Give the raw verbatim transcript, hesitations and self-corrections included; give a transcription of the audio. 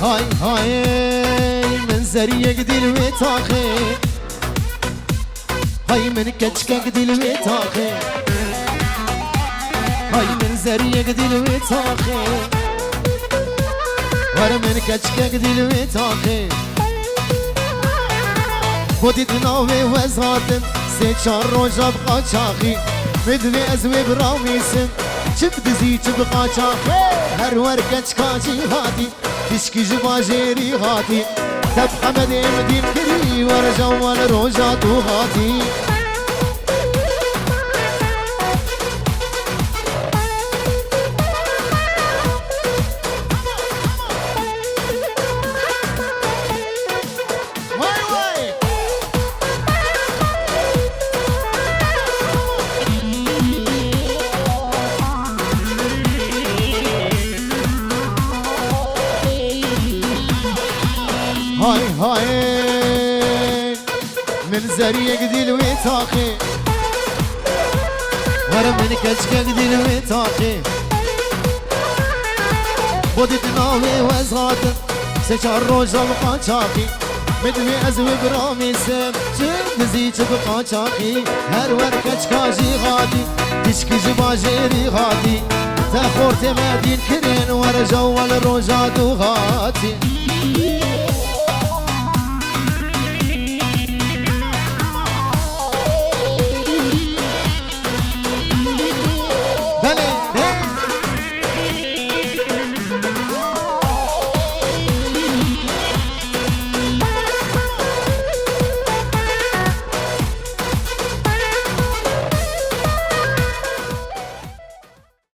Hay hay, min zeriyek dîl wê taxê. Hay min keçkek dîl wê taxê. Hay min zeriyek dîl wê taxê. Were min keçkek dîl wê taxê. Bo dîtina wê wez hatim, sê çar roja bi qaçaxî. Min divê ez wê biramîsim, çi bi dizî, çi bi qaçaxî. Her wer keçka jî hatî. Tişkî ji bajêrî hatî, te bi Hemedê min dîn kirî, were jawal roja tu hatî. Way way. Hay hay. Min zeriyek dîl wê taxê. Were min keçkek dîl wê taxê. Bo dîtina wê wez hatim, sê çar roja bi qaçaxî. Min divê ez wê biramîsim, çi dizî, çi bi qaçaxî. Her wer keçka jî hatî, tişkî ji bajêrî hatî. Te xortê me dîn kirin, were jawal roja tu hatî.